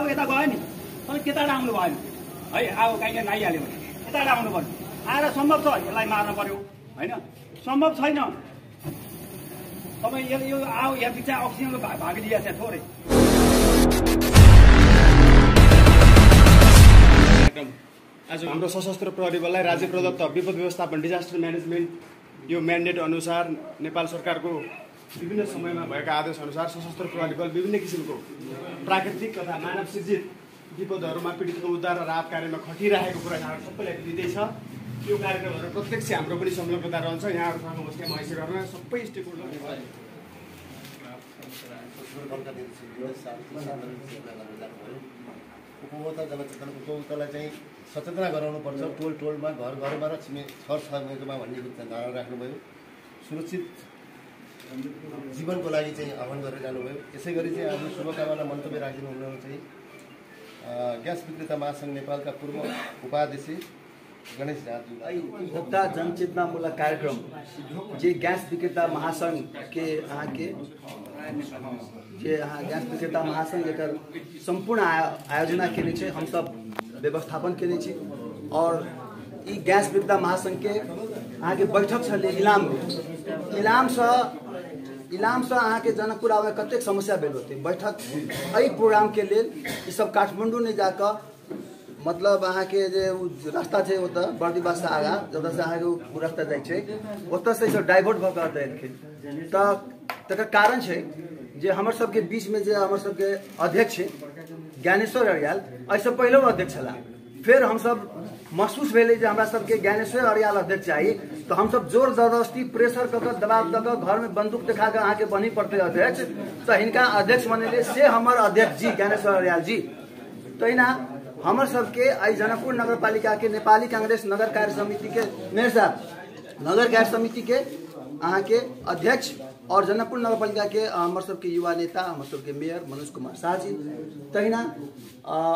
आऊ यता गयो नि तपाईँ त्यताबाट आउनु भएन है आऊ कहीँ आइहाल्यो भने यताबाट आउनु पर्यो आएर सम्भव छ यसलाई मार्नु पर्यो होइन सम्भव छैन तपाईँ यो आऊ यहाँ पछि अक्सिजनको भागिदिया छ थोरै आज हाम्रो सशस्त्र प्रहरी बललाई राज्य प्रदत्त विपद व्यवस्थापन डिजास्टर म्यानेजमेन्ट यो म्यान्डेट अनुसार नेपाल सरकारको विभिन्न समयमा भएका आदेश अनुसार सशस्त्र प्रहरी बल विभिन्न किसिमको प्राकृतिक तथा मानव सृजित विपदहरूमा पीडितको उद्धार र राहत कार्यमा खटिरहेको कुरा यहाँहरू सबैलाई दिँदैछ यो कार्यक्रमहरू प्रत्यक्ष हाम्रो पनि संलग्नता रहन्छ यहाँहरूसँग बस्ने महिषी गर्न सबै स्टेक उपभोक्ता जनचेतना उपभोक्तालाई चाहिँ सचेतना गराउनुपर्छ टोल टोलमा घर घरमा र छर छरमा भन्ने धारणा राख्नुभयो सुरक्षित जीवनको लागि चाहिँ आह्वान गरेर जानुभयो यसै गरी चाहिँ आफ्नो शुभकामना मन्तव्य राखिदिनु हुन चाहिँ ग्यास विक्रेता महासङ्घ नेपालका पूर्व उपाध्यक्ष गणेश राजू उपभोक्ता जनचेतनामूलक कार्यक्रम जे गैस विक्रेता महासंघ के यहाँ के जे यहाँ गैस विक्रेता महासंघ एक संपूर्ण आयोजना केने छे हम सब व्यवस्थापन केने छी और ई गैस विक्रेता महासंघ के यहाँ के बैठक छले इलाम से अहाँ के जनकपुर आवे कतेक समस्या भेल होते बैठक एहि प्रोग्राम के लेल ई सब काठमांडू नहीं जाकर मतलब अहाँ के जे रास्ता है ओतऽ बर्दीबास से आगा जतऽ से अहाँ के रास्ता जाय छै ओतऽ से सब डाइवर्ट भ कऽ देलखिन तकर कारण छै जे हमर सबके बीच में जे हमर सबके अध्यक्ष ज्ञानेश्वर अरियाल एहिसँ पहिलो अध्यक्ष छला फिर हम सब महसूस भेलै जे हमरा सबके ज्ञानेश्वर अरियाल अध्यक्ष चाहिए तो हम सब जोर जबरदस्ती प्रेशर कऽ दबाव दऽ कऽ घर में बंदूक देखा कऽ अहाँ के बनी पड़ते अध्यक्ष तो हिनका अध्यक्ष बनेले से हमर अध्यक्ष जी ज्ञानेश्वर अरियाल जी तहिना हमर सबके आई जनकपुर नगरपालिका के नेपाली कांग्रेस नगर कार्य समिति के मेयर साहब नगर कार्य समिति के अहाँ के अध्यक्ष और जनकपुर नगरपालिका के हमर सबके युवा नेता हमर सबके मेयर मनोज कुमार शाह जी तहिना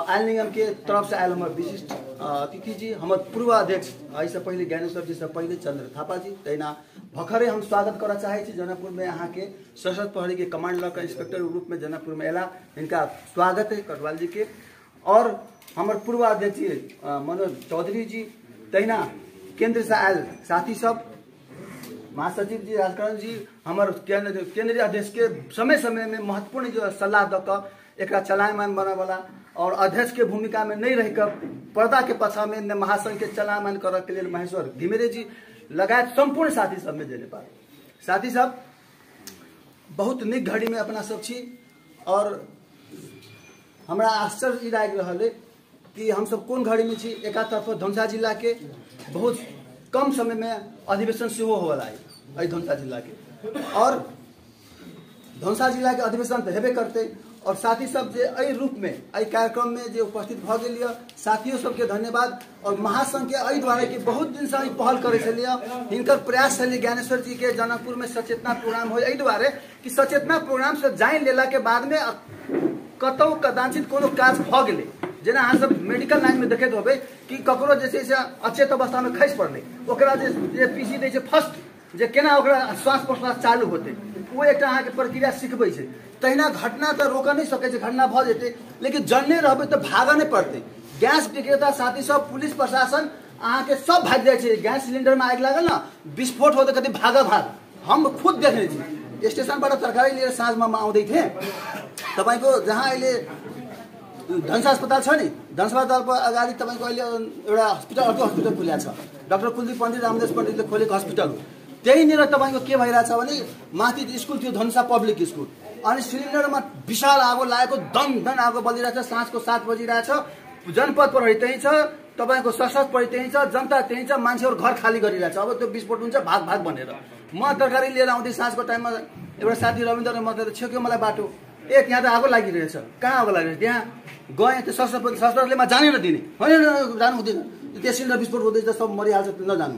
आयल निगम के तरफ से आयल हमर विशिष्ट अतिथि जी हमर पूर्व अध्यक्ष ऐसे पहले ज्ञानेश्वर जी से पहले चंद्र थापा जी तहिना भखरे हम स्वागत करना चाहे जनकपुर में अहाँ के सशस्त्र प्रहरी के कमांडर का इंस्पेक्टर रूप में जनकपुर में एला इनका स्वागत है कटवाल जी के और हमारे पूर्व अध्यक्ष मनोज चौधरी जी तहिना केंद्र से आयल साथी सब महासचिव जी राजकरण जी हमारे केंद्रीय अध्यक्ष के समय समय में महत्वपूर्ण जो सलाह दऽ कऽ एकरा चलायमान बना वाला और अध्यक्ष के भूमिका में नहीं रहकर पर्दा के पछा में महासंघ के चलायमान करे के लिए महेश्वर घिमिरे जी लगायत संपूर्ण साथी सब में जेने पार साथी सब बहुत निक घड़ी में अपना सब छी और हमरा आश्चर्य लाग रहा है कि हम सब कौन घड़ी में छी एक तरफ धनसा जिला के बहुत कम समय में अधिवेशन सेहो हो वाला है धनसा जिला के और धनसा जिला के अधिवेशन तो हेबे करते और साथी सब जे एहि रूप में एहि कार्यक्रम में जे उपस्थित भ गेल साथियों सबके धन्यवाद और महासंघ के एहि द्वारा कि बहुत दिन से पहल करे छलिए हिनकर प्रयास छलिए ज्ञानेश्वर जी के जनकपुर में सचेतना प्रोग्राम हो एहि द्वारे कि सचेतना प्रोग्राम से जान लेला के बाद में कतौ कदाचित कोनो काज भ गेलै जेना अहाँ सब मेडिकल लाइन में देखैत होबे कि ककरो जे छै से अचेत अवस्था में खसि पड़लै ओकरा जे पीसी दै छै फर्स्ट जे केना ओकरा श्वास प्रश्वास चालू होते वो एक अहाँ के प्रक्रिया सिखबै छै तहिना घटना तो रोक नहीं सकै छै घटना भ जेतै लेकिन जनने रहबै तो भागऽ नहीं पड़तै गैस विक्रेता साथी सब पुलिस प्रशासन अहाँ के सब भाग जाय छै गैस सिलेंडर में आगि लागल ना विस्फोट हो तो कति भाग हम खुद देखने छी स्टेशन पर तरकारी लिएर साँझ में आउँदै थिए तपाईको जहाँ अहिले धनसा अस्पताल छ नि धनसा अस्पताल पर अगाडि तपाईको अहिले एउटा हस्पिटल अर्को हस्पिटल खुलेको छ डाक्टर कुलदीप पण्डित रामदेव पण्डितले खोलेको हस्पिटल हो त्यहीनिर तपाईको के भइरहेछ भने माथि स्कुल थियो धनसा पब्लिक स्कुल अनि सिलिन्डरमा विशाल आगो लागेको दम आगो बलिरहेछ साँझको 7 बजिरहेछ जनपद प्रहरी त्यही छ तपाईको सशस्त्र प्रहरी त्यही छ जनता त्यही छ मान्छेहरु घर खाली गरिरहेछ अब त्यो विस्फोट हुन्छ भाग भाग भनेर म तरकारी लिएर आउँदै साँझको टाइममा एउटा साथी रविन्द्र मतलब छेक्यो मलाई बाटो एक यहाँ त आगो लागिरहेछ कहाँ आगो लागिरहेछ त्यहाँ गए त्यो सशस्त्रले मा जानै नदिने हैन जानु हुँदैन त्यो सिलिन्डर विस्फोट हुँदैछ सब मरिहाल्छ नजानु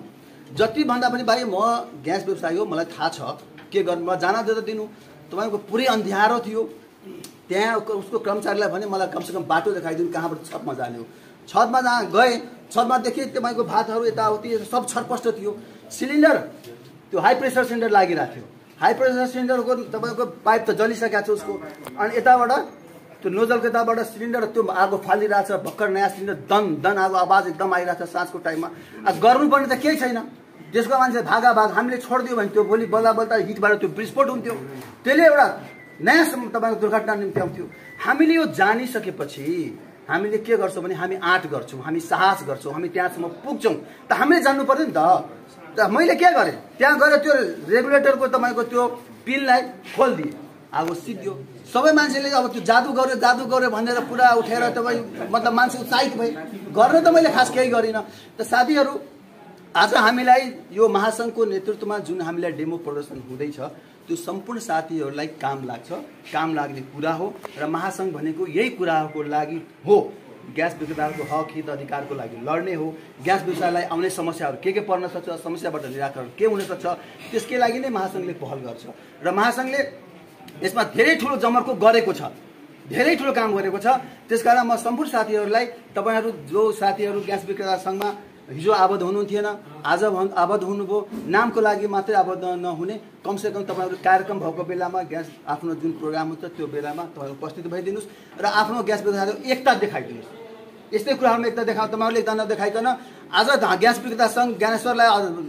जति भन्दा पनि भाइ म ग्यास व्यवसायी हो मलाई थाहा छ के गर्नु जान दिनु तपाईको पुरै अन्ध्यारो थियो त्यहाँ उसको कर्मचारीलाई भने मलाई कमसेकम बाटो देखाइदिनु कहाँबाट छतमा जाने हो छतमा जहाँ गए छतमा देखे तपाईको भातहरू यताउति सब छरपष्ट थियो सिलिन्डर त्यो हाई प्रेसर सिलिन्डर लागिरहेको थियो हाई प्रेसर सिलिन्डरको तपाईको पाइप त जलिसकेको छ उसको अनि यताबाट त्यो नोजलको यताबाट सिलिन्डर त्यो आगो फालिरहेछ, भर्खर नयाँ सिलिन्डर दन दन आगो आवाज एकदम आइरहेछ साँझको टाइममा। गर्नुपर्ने त केही छैन, त्यसको मान्छे भागा भाग हामीले छोडिदियो भने त्यो भोलि बल्दा बल्दा हिटबाट त्यो विस्फोट हुन्थ्यो, त्यसले एउटा नयाँ तपाईँको दुर्घटना निम्ति आउँथ्यो। हामीले यो जानिसकेपछि हामीले के गर्छौँ भने हामी आँट गर्छौँ, हामी साहस गर्छौँ, हामी त्यहाँसम्म पुग्छौँ। त हामीले जान्नु पर्यो नि त मैले के गरेँ, त्यहाँ गएर त्यो रेगुलेटरको तपाईँको त्यो पिनलाई खोलिदिएँ, आगो सिद्धियो। सबै मान्छेले अब त्यो जादु गर्यो भनेर पुरा उठेर तपाईँ मतलब मान्छे उत्साहित भए, गर्न त मैले खास केही गरिनँ। त साथीहरू, आज हामीलाई यो महासङ्घको नेतृत्वमा जुन हामीलाई डेमो प्रदर्शन हुँदैछ त्यो सम्पूर्ण साथीहरूलाई काम लाग्छ, काम लाग्ने कुरा हो र महासङ्घ भनेको यही कुराहरूको लागि हो। ग्यास विक्रेताहरूको हक हित अधिकारको लागि लड्ने हो। ग्यास व्यवसायलाई आउने समस्याहरू के पर्न सक्छ, समस्याबाट निराकरण के हुन सक्छ, त्यसकै लागि नै महासङ्घले पहल गर्छ र महासङ्घले यसमा धेरै ठुलो जमर्को गरेको छ, धेरै ठुलो काम गरेको छ। त्यसकारण म सम्पूर्ण साथीहरूलाई, तपाईँहरू जो साथीहरू ग्यास विक्रेता सङ्घमा हिजो आबद्ध हुनुहुन्थेन, आज आबद्ध हुनुभयो, नामको लागि मात्रै आबद्ध नहुने, कमसेकम तपाईँहरू कार्यक्रम भएको बेलामा ग्यास आफ्नो जुन प्रोग्राम हुन्छ त्यो बेलामा तपाईँहरू उपस्थित भइदिनुहोस् र आफ्नो ग्यास विक्रेताको एकता देखाइदिनुहोस्। यस्तै कुराहरूमा एकता देखाउ, तपाईँहरूले एकता नदेखाइकन आज ग्यास विक्रेता सङ्घ ज्ञानेश्वरलाई,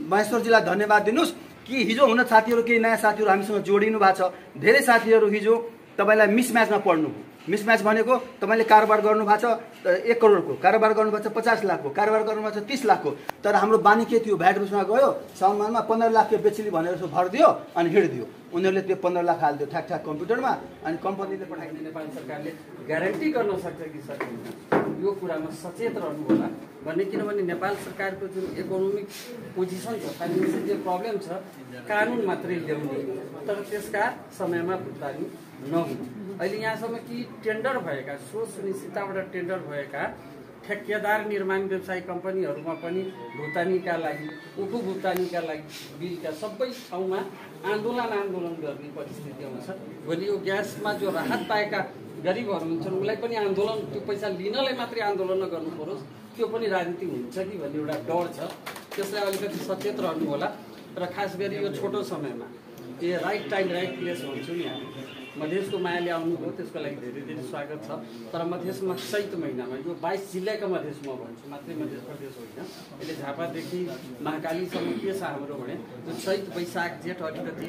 महेश्वरजीलाई धन्यवाद दिनुहोस् कि हिजो हुन साथीहरू, केही नयाँ साथीहरू हामीसँग जोडिनु भएको छ। धेरै साथीहरू हिजो तपाईँलाई मिसम्याचमा पर्नुभयो। मिसम्याच भनेको तपाईँले कारोबार गर्नुभएको छ 1 करोडको, कारोबार गर्नुभएको छ 50 लाखको, कारोबार गर्नुभएको छ 30 लाखको, तर हाम्रो बानी के थियो, भ्याट रुसमा गयो, साउनमा 15 लाख बेचिली भनेर यसो भरिदियो अनि हिँडिदियो। उनीहरूले त्यो 15 लाख हालिदियो ठ्याक कम्प्युटरमा, अनि कम्पनीले पठाइदियो। नेपाल सरकारले ग्यारेन्टी गर्न सक्छ कि सकिन्छ, यो कुरामा सचेत रहनु होला भन्ने। किनभने नेपाल सरकारको जुन इकोनोमिक पोजिसन छ, फाइनेन्सियल जो प्रब्लम छ, कानुन मात्रै ल्याउने तर त्यसका समयमा भुक्तानी नहुने। अहिले यहाँसम्म कि टेन्डर भएका, स्रोत सुनिश्चितताबाट टेन्डर भएका ठेकेदार निर्माण व्यवसाय कम्पनीहरूमा पनि भुक्तानीका लागि, उपभुक्तानीका लागि बिलका सबै ठाउँमा आन्दोलन गर्ने परिस्थिति आउँछ। भोलि यो ग्यासमा जो राहत पाएका गरिबहरू हुन्छन् उसलाई पनि आन्दोलन, त्यो पैसा लिनलाई मात्रै आन्दोलन नगर्नु परोस्, त्यो पनि राजनीति हुन्छ कि भन्ने एउटा डर छ। त्यसलाई अलिकति सचेत रहनु होला र खास गरी यो छोटो समयमा राइट टाइम राइट प्लेस भन्छु नि हामी। मधेसको मायाले आउनुभयो, त्यसको लागि धेरै धेरै स्वागत छ। तर मधेसमा चैत महिनामा, यो 22 जिल्लाका मधेस म भन्छु, मात्रै मध्य प्रदेश होइन, यसले झापादेखि महाकालीसम्म के छ हाम्रो भने त्यो चैत वैशाख जेठ अलिकति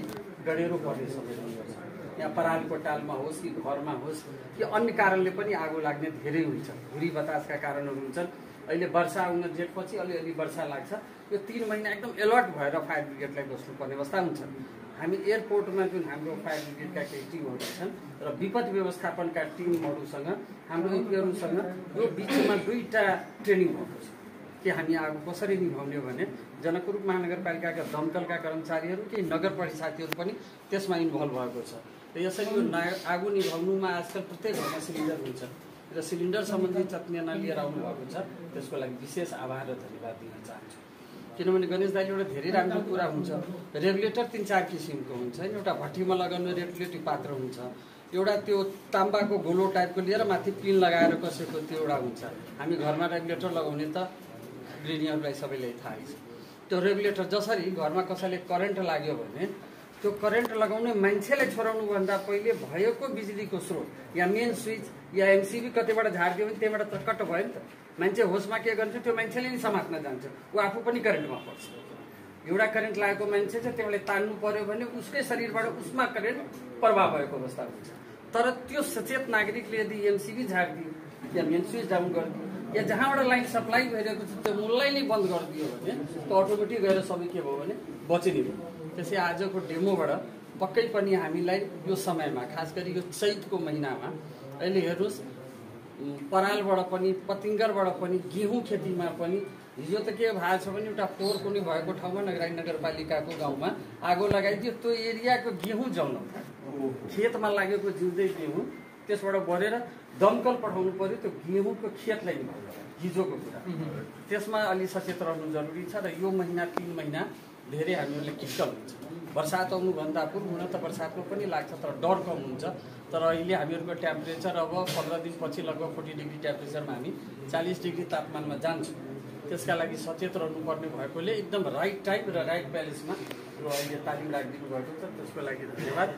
डढेरो पर्ने समय हुन्छ। यहाँ परालको टालमा होस् कि घरमा होस् कि अन्य कारणले पनि आगो लाग्ने धेरै हुन्छ। धुरी बतासका कारणहरू हुन्छन्। अहिले वर्षा आउन जेठपछि अलिअलि वर्षा लाग्छ। यो 3 महिना एकदम एलर्ट भएर फायर ब्रिगेडलाई बस्नुपर्ने अवस्था हुन्छ। हामी एयरपोर्टमा जुन हाम्रो फायर ब्रिगेडका केही टिमहरू छन् र विपद व्यवस्थापनका टिमहरूसँग, हाम्रो इपीहरूसँग यो बिचमा 2टा ट्रेनिङ भएको छ कि हामी आगो कसरी निभाउने भने जनकपुर महानगरपालिकाका दमकलका कर्मचारीहरू, केही नगर परिषदहरू पनि त्यसमा इन्भल्भ भएको छ। र यसरी यो आगो निभाउनुमा आजकल प्रत्येक घरमा सिलिन्डर हुन्छ र सिलिन्डर सम्बन्धी चेतना लिएर आउनु भएको छ। त्यसको लागि विशेष आभार र धन्यवाद दिन चाहन्छु। किनभने गणेश दाइले एउटा धेरै राम्रो कुरा हुन्छ, रेगुलेटर 3-4 किसिमको हुन्छ। एउटा भट्टीमा लगाउने रेगुलेटिभ पात्र हुन्छ, एउटा त्यो ताम्बाको गोलो टाइपको लिएर माथि पिन लगाएर कसैको त्यो एउटा हुन्छ। हामी घरमा रेगुलेटर लगाउने त गृहिणीहरूलाई सबैलाई थाहै छ। त्यो रेगुलेटर जसरी घरमा कसैले करेन्ट लाग्यो भने त्यो करेन्ट लगाउने मान्छेलाई छोडाउनुभन्दा पहिले भएको बिजुलीको स्रोत या मेन स्विच या एमसिबी कतैबाट झारिदियो भने त्यहीबाट त कट भयो नि त। मान्छे होसमा के गर्छ, त्यो मान्छेले नि समात्न जान्छ, ऊ आफू पनि करेन्टमा पर्छ। एउटा करेन्ट लागेको मान्छे चाहिँ त्यसलाई तान्नु पर्यो भने उसकै शरीरबाट उसमा करेन्ट प्रभाव भएको अवस्था हुन्छ। तर त्यो सचेत नागरिकले यदि एमसिबी झारिदियो या मेन स्विच डाउन गरिदियो या जहाँबाट लाइन सप्लाई भइरहेको छ त्यो मूललाई नै बन्द गरिदियो भने त्यो अटोमेटिक गएर सबै के भयो भने बचिने भयो। त्यसै आजको डेमोबाट पक्कै पनि हामीलाई यो समयमा, खास गरी यो चैतको महिनामा, अहिले हेर्नुहोस् परालबाट पनि पतिङ्गरबाट पनि गेहूँ खेतीमा पनि हिजो त के भएको छ भने एउटा फोहोर कुनै भएको ठाउँमा नगरपालिकाको गाउँमा आगो लगाइदियो। त्यो एरियाको गेहूँ जल्न खेतमा लागेको जिउँदै गेहूँ त्यसबाट बढेर दमकल पठाउनु पर्यो त्यो गेहूँको खेतलाई निभाउनु, हिजोको कुरा। त्यसमा अलि सचेत रहनु जरुरी छ। र यो महिना 3 महिना धेरै हामीहरूले क्रिटिकल हुन्छ। बर्सात आउनुभन्दा पूर्व हुन त बर्सातको पनि लाग्छ तर डर कम हुन्छ। तर अहिले हामीहरूको टेम्परेचर अब 15 दिनपछि लगभग 40 डिग्री टेम्परेचरमा हामी 40 डिग्री तापमानमा जान्छौँ। त्यसका लागि सचेत रहनुपर्ने भएकोले एकदम राइट टाइम र राइट ब्यालेन्समा अहिले तालिम राखिदिनु भएको छ, त्यसको लागि धन्यवाद।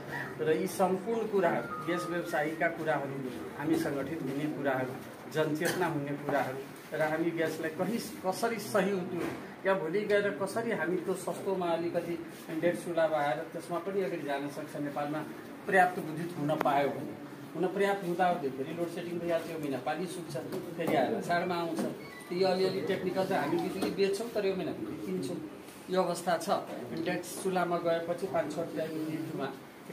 र यी सम्पूर्ण कुराहरू ग्यास व्यवसायीका कुराहरू, हामी सङ्गठित हुने कुराहरू, जनचेतना हुने कुराहरू र हामी ग्यासलाई कसरी सही उद्योग या भोलि गएर कसरी हामी त्यो सस्तोमा अलिकति इन्डेक्स चुल्हा आएर त्यसमा पनि अगाडि जान सक्छ, नेपालमा पर्याप्त विद्युत हुन पायो भने। हुन पर्याप्त हुँदा फेरि लोड सेटिङ भइहाल्छ, यो महिना पानी सुक्छ, फेरि आएर असाढमा आउँछ। यो अलिअलि टेक्निकल चाहिँ हामी बिजुली बेच्छौँ तर यो महिना फेरि किन्छौँ, यो अवस्था छ। इन्डेक्स चुल्हामा गएपछि 5-6 रुपियाँमा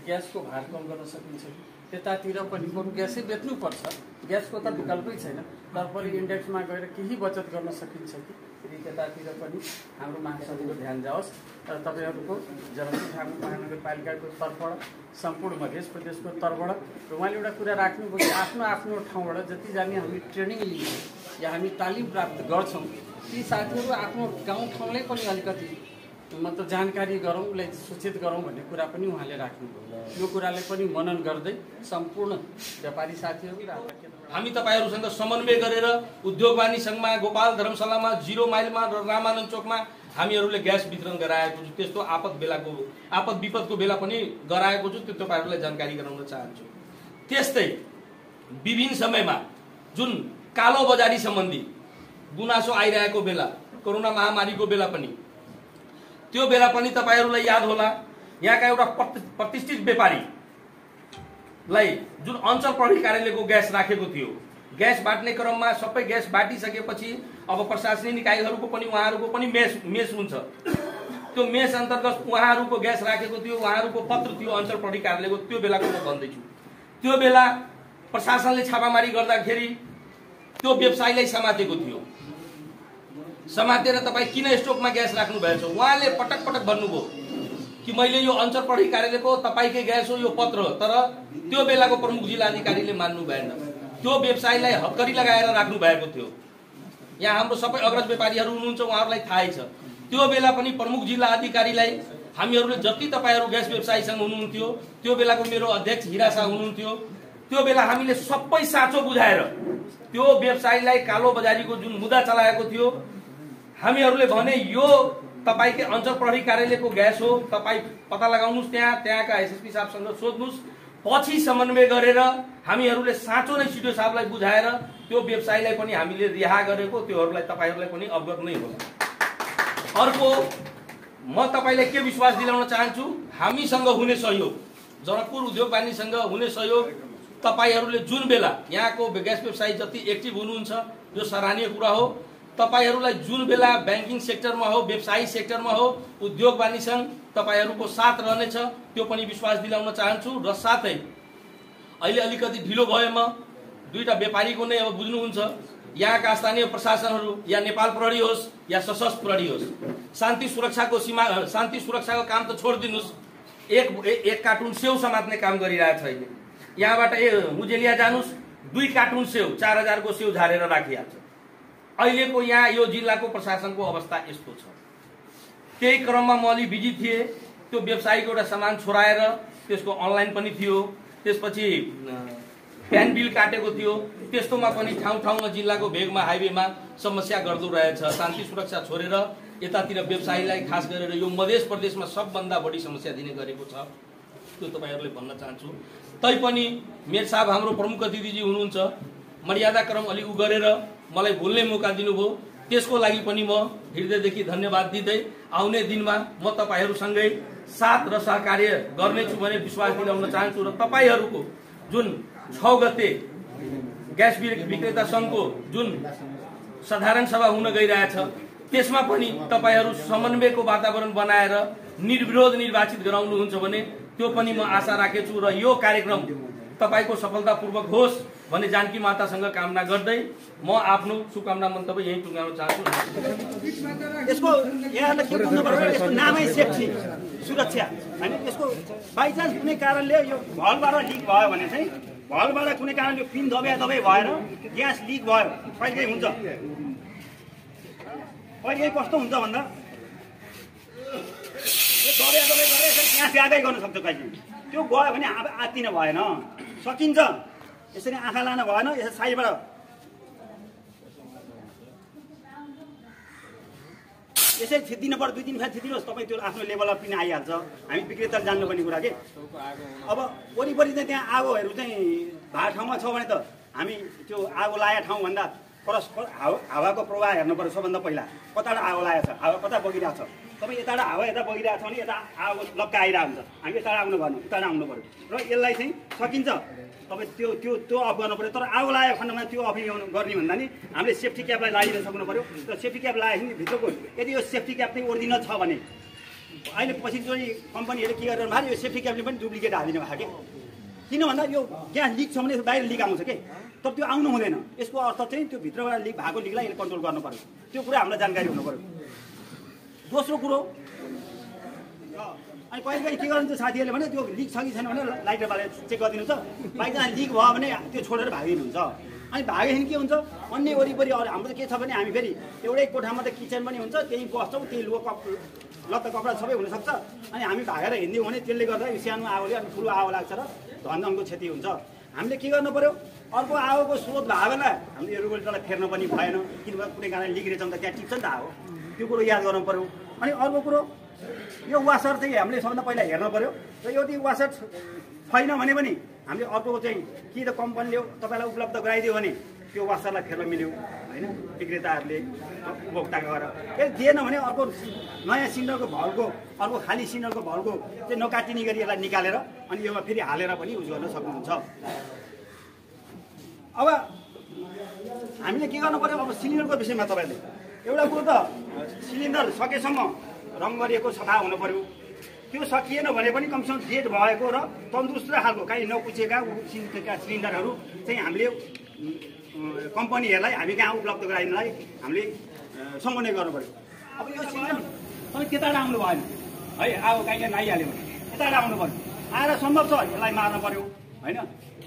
ग्यासको भार कम गर्न सकिन्छ। त्यतातिर पनि बरु ग्यासै बेच्नुपर्छ, ग्यासको त विकल्पै छैन, तर पनि इन्डेक्समा गएर केही बचत गर्न सकिन्छ कि फेरि त्यतातिर पनि हाम्रो महासचिवको ध्यान जाओस्। र तपाईँहरूको जनकपुर ठाकुर महानगरपालिकाको तर्फबाट, सम्पूर्ण मध्य प्रदेशको तर्फबाट र उहाँले एउटा कुरा राख्नुभयो कि आफ्नो आफ्नो ठाउँबाट जति जाने हामी ट्रेनिङ लिन्छौँ या हामी तालिम प्राप्त गर्छौँ, ती साथीहरू आफ्नो गाउँ ठाउँलाई पनि अलिकति मतलब जानकारी गरौँ, उसलाई सूचित गरौँ भन्ने कुरा पनि उहाँले राख्नुभयो। यो कुरालाई पनि मनन गर्दै सम्पूर्ण व्यापारी साथीहरू र हामी तपाईँहरूसँग समन्वय गरेर उद्योग वाणिज्य सङ्घमा, गोपाल धर्मशालामा, 0 माइलमा र रामानन्द चोकमा हामीहरूले ग्यास वितरण गराएको छु। त्यस्तो आपद विपदको बेला पनि गराएको छु, त्यो तपाईँहरूलाई जानकारी गराउन चाहन्छु। त्यस्तै विभिन्न समयमा जुन कालो बजारी सम्बन्धी गुनासो आइरहेको बेला, कोरोना महामारीको बेला पनि, त्यो बेला पनि तपाईँहरूलाई याद होला, यहाँका एउटा प्रतिष्ठित व्यापारीलाई जुन अञ्चल प्रहरी कार्यालयको ग्यास राखेको थियो, ग्यास बाँट्ने क्रममा सबै ग्यास बाँटिसकेपछि अब प्रशासनिक निकायहरूको पनि उहाँहरूको पनि मेस हुन्छ। त्यो मेस अन्तर्गत उहाँहरूको ग्यास राखेको थियो, उहाँहरूको पत्र थियो अञ्चल प्रहरी कार्यालयको। त्यो बेलाको म भन्दैछु, त्यो बेला प्रशासनले छापामारी गर्दाखेरि त्यो व्यवसायीलाई समातेको थियो। समातेर तपाईँ किन स्टोकमा ग्यास राख्नु भएछ, उहाँले पटक पटक भन्नुभयो कि मैले यो अञ्चल प्रहरी कार्यालयको तपाईँकै ग्यास हो, यो पत्र हो। तर त्यो बेलाको प्रमुख जिल्ला अधिकारीले मान्नु भएन, त्यो व्यवसायीलाई हक्करी लगाएर राख्नु भएको थियो। यहाँ हाम्रो सबै अग्रज व्यापारीहरू हुनुहुन्छ, उहाँहरूलाई थाहै छ। त्यो बेला पनि प्रमुख जिल्ला अधिकारीलाई हामीहरूले जति तपाईँहरू ग्यास व्यवसायीसँग हुनुहुन्थ्यो, त्यो बेलाको मेरो अध्यक्ष हिरा शाह हुनुहुन्थ्यो, त्यो बेला हामीले सबै साँचो बुझाएर त्यो व्यवसायीलाई कालो बजारीको जुन मुद्दा चलाएको थियो, हामीहरूले भने यो तपाईँकै अञ्चल प्रहरी कार्यालयको ग्यास हो, तपाईँ पत्ता लगाउनुहोस्, त्यहाँका एसएसपी साहबसँग सोध्नुहोस्। पछि समन्वय गरेर हामीहरूले साँचो नै सिडिओ साहबलाई बुझाएर त्यो व्यवसायीलाई पनि हामीले रिहा गरेको, त्योहरूलाई तपाईँहरूलाई पनि अवगत नै होला। अर्को म तपाईँलाई के विश्वास दिलाउन चाहन्छु, हामीसँग हुने सहयोग, जनकपुर उद्योग वाणिज्यसँग हुने सहयोग, तपाईँहरूले जुन बेला यहाँको ग्यास व्यवसायी जति एक्टिभ हुनुहुन्छ यो सराहनीय कुरा हो। तपाईहरूलाई जुन बेला ब्याङ्किङ सेक्टरमा हो, व्यवसायिक सेक्टरमा हो, उद्योग वाणिज्य सङ्घ तपाईँहरूको साथ रहनेछ, त्यो पनि विश्वास दिलाउन चाहन्छु। र साथै अहिले अलिकति ढिलो भयो, म दुईटा व्यापारीको नै अब बुझ्नुहुन्छ, यहाँका स्थानीय प्रशासनहरू या नेपाल प्रहरी होस् या सशस्त्र प्रहरी होस्, शान्ति सुरक्षाको काम त छोडिदिनुहोस्, एक कार्टुन सेउ समात्ने काम गरिरहेको छ। अहिले यहाँबाट मुजेलिया जानुहोस्, 2 कार्टुन सेउ 4000 को सेउ झारेर राखिहाल्छ। अहिलेको यहाँ यो जिल्लाको प्रशासनको अवस्था यस्तो छ। त्यही क्रममा म अलि बिजी थिएँ, त्यो व्यवसायीको एउटा सामान छोराएर त्यसको अनलाइन पनि थियो, त्यसपछि प्यान बिल काटेको थियो, त्यस्तोमा पनि ठाउँ ठाउँमा जिल्लाको भेगमा हाइवेमा समस्या गर्दो रहेछ। शान्ति सुरक्षा छोडेर यतातिर व्यवसायीलाई खास गरेर यो मध्य प्रदेशमा सबभन्दा बढी समस्या दिने गरेको छ, त्यो तपाईँहरूले भन्न चाहन्छु। तैपनि मेयर साहब हाम्रो प्रमुख अतिथिजी हुनुहुन्छ, मर्यादा क्रम अलि उ गरेर मलाई बोल्ने मौका दिनुभयो, त्यसको लागि पनि म हृदयदेखि धन्यवाद दिँदै आउने दिनमा म तपाईँहरूसँगै साथ र सहकार्य गर्नेछु भन्ने विश्वास दिलाउन चाहन्छु। र तपाईँहरूको जुन 6 गते ग्यास विक्रेता सङ्घको जुन साधारण सभा हुन गइरहेछ, त्यसमा पनि तपाईँहरू समन्वयको वातावरण बनाएर निर्विरोध निर्वाचित गराउनुहुन्छ भने त्यो पनि म आशा राखेछु। र यो कार्यक्रम तपाईँको सफलतापूर्वक होस् भन्ने जानकी मातासँग कामना गर्दै म आफ्नो शुभकामना मन्तव्य यही टुङ्गाउन चाहन्छु। यसको यहाँलाई के भन्नुपर्छ, यसको नामै सेफ्टी सुरक्षा हैन। यसको बाइचान्स कुनै कारणले यो भलबाट लिक भयो भने चाहिँ, भलबाट कुनै कारणले पिन दबाई भएर ग्यास लिक भयो, कहिले हुन्छ, कहिले कस्तो हुन्छ भन्दा यो दबाई गरेर ग्यास यादै गर्न सक्छ कहिले। त्यो गयो भने आत्तिन भएन, सकिन्छ। यसरी आँखा लान भएन, यसरी साइडबाट यसै थिच्दिनु पर्यो 2 दिन फेरि थिच्दिनुहोस् तपाईँ त्यो आफ्नो लेभलमा पनि आइहाल्छ हामी विक्रेताले जान्नुपर्ने कुरा के अब वरिपरि चाहिँ त्यहाँ आगोहरू चाहिँ भएको ठाउँमा छ भने त हामी त्यो आगो लागेको ठाउँभन्दा परस्पर हावाको प्रवाह हेर्नु पर्यो सबभन्दा पहिला कताबाट आगो लागेको छ हावा कता बगिरहेको छ तपाईँ यताबाट हावा यता बगिरहेको छ भने यता आगो लक्का आइरहेको हुन्छ हामी यताबाट आउनु गर्नु उताबाट आउनु पऱ्यो र यसलाई चाहिँ सकिन्छ तपाईँ त्यो अफ गर्नु पऱ्यो तर आगो लागेको खण्डमा त्यो अफ गर्ने भन्दा नि हामीले सेफ्टी क्यापलाई लगाइदिन सक्नु पऱ्यो र सेफ्टी क्याप लगाएपछि भित्रको यदि यो सेफ्टी क्याप चाहिँ ओरिजिनल छ भने अहिले पछि चाहिँ कम्पनीहरूले के गरेर भयो यो सेफ्टी क्यापले पनि डुप्लिकेट हालिदिनु भएको के किन भन्दा यो ग्यास लिक छ भने बाहिर लिक आउँछ के तर त्यो आउनु हुँदैन यसको अर्थ चाहिँ त्यो भित्रबाट लिक भएको लिकलाई यसले कन्ट्रोल गर्नु पऱ्यो त्यो कुरा हामीलाई जानकारी हुनु पऱ्यो दोस्रो कुरो अनि कहिले के गर्नुहुन्छ साथीहरूले भने त्यो लिक छ कि छैन भने लाइटर बालेर चेक गरिदिनुहुन्छ बाइचान्स लिक भयो भने त्यो छोडेर भागिदिनुहुन्छ अनि भागेदेखि के हुन्छ अन्य वरिपरि हाम्रो त के छ भने हामी फेरि एउटै कोठामा त किचन पनि हुन्छ त्यही बस्छौँ त्यही लत्ता कपडा सबै हुनसक्छ अनि हामी भागेर हिँड्यौँ भने त्यसले गर्दा यो सानो आगोले अनि ठुलो आगो लाग्छ र धनजनको क्षति हुन्छ हामीले के गर्नु पऱ्यो अर्को आगोको स्रोत भएको बेला हामीले यो रेगुलेटरलाई फेर्न पनि भएन किनभने कुनै कारणले लिक रहेछ भने त त्यहाँ टिप्छ नि त आगो त्यो कुरो याद गर्नु पऱ्यो अनि अर्को कुरो यो वासर चाहिँ हामीले सबभन्दा पहिला हेर्नु पऱ्यो र यदि वासर छैन भने पनि हामीले अर्को चाहिँ कि त कम्पनीले तपाईँलाई उपलब्ध गराइदियो भने त्यो वासरलाई फेर्न मिल्यो होइन विक्रेताहरूले उपभोक्ताको गरेर यदि दिएन भने अर्को नयाँ सिलिन्डरको भलको अर्को खाली सिलिन्डरको भलको चाहिँ नकाटिने गरी यसलाई निकालेर अनि योमा फेरि हालेर पनि युज गर्न सक्नुहुन्छ अब हामीले के गर्नु पऱ्यो अब सिलिन्डरको विषयमा तपाईँले एउटा कुरो त सिलिन्डर सकेसम्म रङ गरिएको सफा हुनु पऱ्यो त्यो सकिएन भने पनि कमसेकम डेट भएको र तन्दुरुस्त खालको काहीँ नकुचेका सिलिन्डरहरू चाहिँ हामीले कम्पनीहरूलाई हामी कहाँ उपलब्ध गराइदिनलाई हामीले समन्वय गर्नु पऱ्यो अब यो सिलिन्डर तपाईँ त्यताबाट आउनु भएन है आगो काहीँ आइहाल्यो भने यताबाट आउनु पऱ्यो आएर सम्भव छ यसलाई मार्नु पऱ्यो होइन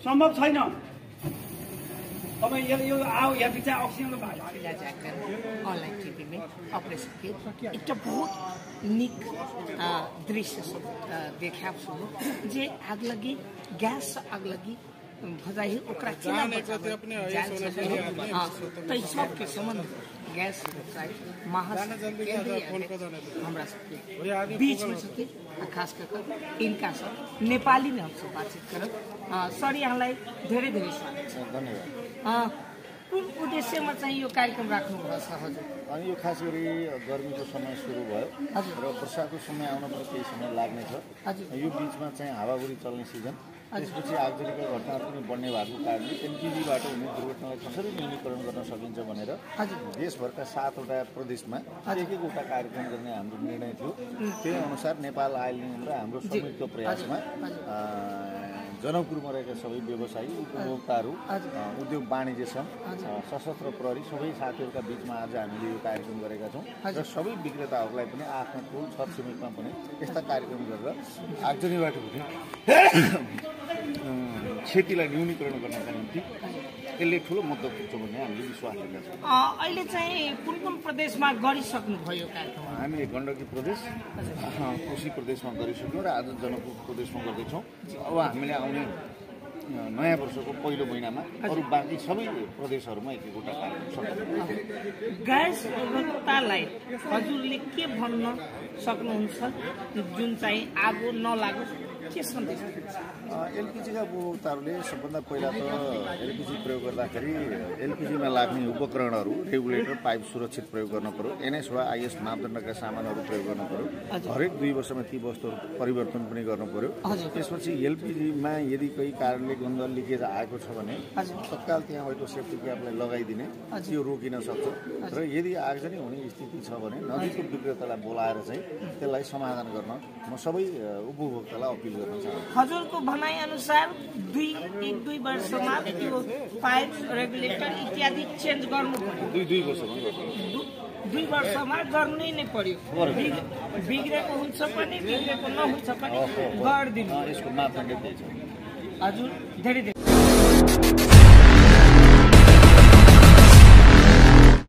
सम्भव छैन तपाईँ यो आओ या पीछे ऑक्सीजन जाकर ऑनलाइन टीवी में ऑपरेशन किए एक बहुत निक दृश्य सब देखा सुनो जे आग लगी गैस आग लगी भजाई ओकरा केना बचावे तो इस सब के संबंध गैस हमरा सबके बीच में सबके खास कर इनका सब नेपाली में हमसे बातचीत करब सर यहाँलाई धेरै धेरै स्वागत छ धन्यवाद कुन उद्देश्यमा चाहिँ यो कार्यक्रम राख्नुभएको छ हजुर अनि यो खास गरी गर्मीको समय सुरु भयो र वर्षाको समय आउन पनि केही समय लाग्ने छ यो बीचमा चाहिँ हावाहुरी चल्ने सिजन त्यसपछि आगजनीका घटनाहरू पनि बढ्ने भएको कारणले एलपिजीबाट हुने दुर्घटनालाई कसरी न्यूनीकरण गर्न सकिन्छ भनेर देशभरका 7वटा प्रदेशमा एक एकवटा कार्यक्रम गर्ने हाम्रो निर्णय थियो त्यही अनुसार नेपाल आइल्यान्ड र हाम्रो संयुक्त प्रयासमा जनकपुरमा रहेका सबै व्यवसायी उपभोक्ताहरू उद्योग वाणिज्य सङ्घ सशस्त्र प्रहरी सबै साथीहरूका बिचमा आज हामीले यो कार्यक्रम गरेका छौँ र सबै विक्रेताहरूलाई पनि आफ्नो टोल छरछिमेकमा पनि यस्ता कार्यक्रम गरेर आगजनीबाट हुने क्षतिलाई न्यूनीकरण गर्नका निम्ति यसले ठुलो मद्दत पुग्छ भन्ने हामीले विश्वास गरेका छौँ अहिले चाहिँ कुन कुन प्रदेशमा गरिसक्नुभयो कार्यक्रम हामीले गण्डकी प्रदेश कोशी प्रदेशमा गरिसक्यौँ र आज जनकपुर प्रदेशमा गर्दैछौँ अब हामीले आउने नयाँ वर्षको पहिलो महिनामा अरू बाँकी सबै प्रदेशहरूमा एक एकवटा कार्यक्रम ग्यास उपभोक्तालाई हजुरले के भन्न सक्नुहुन्छ जुन चाहिँ आगो नलागोस् के सन्देश एलपिजीका उपभोक्ताहरूले सबभन्दा पहिला त एलपिजी प्रयोग गर्दाखेरि एलपिजीमा लाग्ने उपकरणहरू रेगुलेटर पाइप सुरक्षित प्रयोग गर्नु पर्यो एनएस वा आइएस मापदण्डका सामानहरू प्रयोग गर्नु पर्यो हरेक 2 वर्षमा ती वस्तुहरू परिवर्तन पनि गर्नु पर्यो त्यसपछि एलपिजीमा यदि कोही कारणले गन्ध लिकेज आएको छ भने तत्काल त्यहाँ भएको सेफ्टी क्यापलाई लगाइदिने त्यो रोकिन सक्छ र यदि आगजनी हुने स्थिति छ भने नजिकको विक्रेतालाई बोलाएर चाहिँ त्यसलाई समाधान गर्न म सबै उपभोक्तालाई अपिल गर्न चाहन्छु हजुरको भनाइ अनुसार 1-2 वर्षमा त्यो पाइप रेगुलेटर इत्यादि चेन्ज गर्नु पर्यो 2 वर्षमा 2 वर्षमा गर्नै नै पर्यो बिग्रेको हुन्छ पनि बिग्रेको नहुन्छ पनि गरिदिनु यसको मापदण्ड के छ हजुर धेरै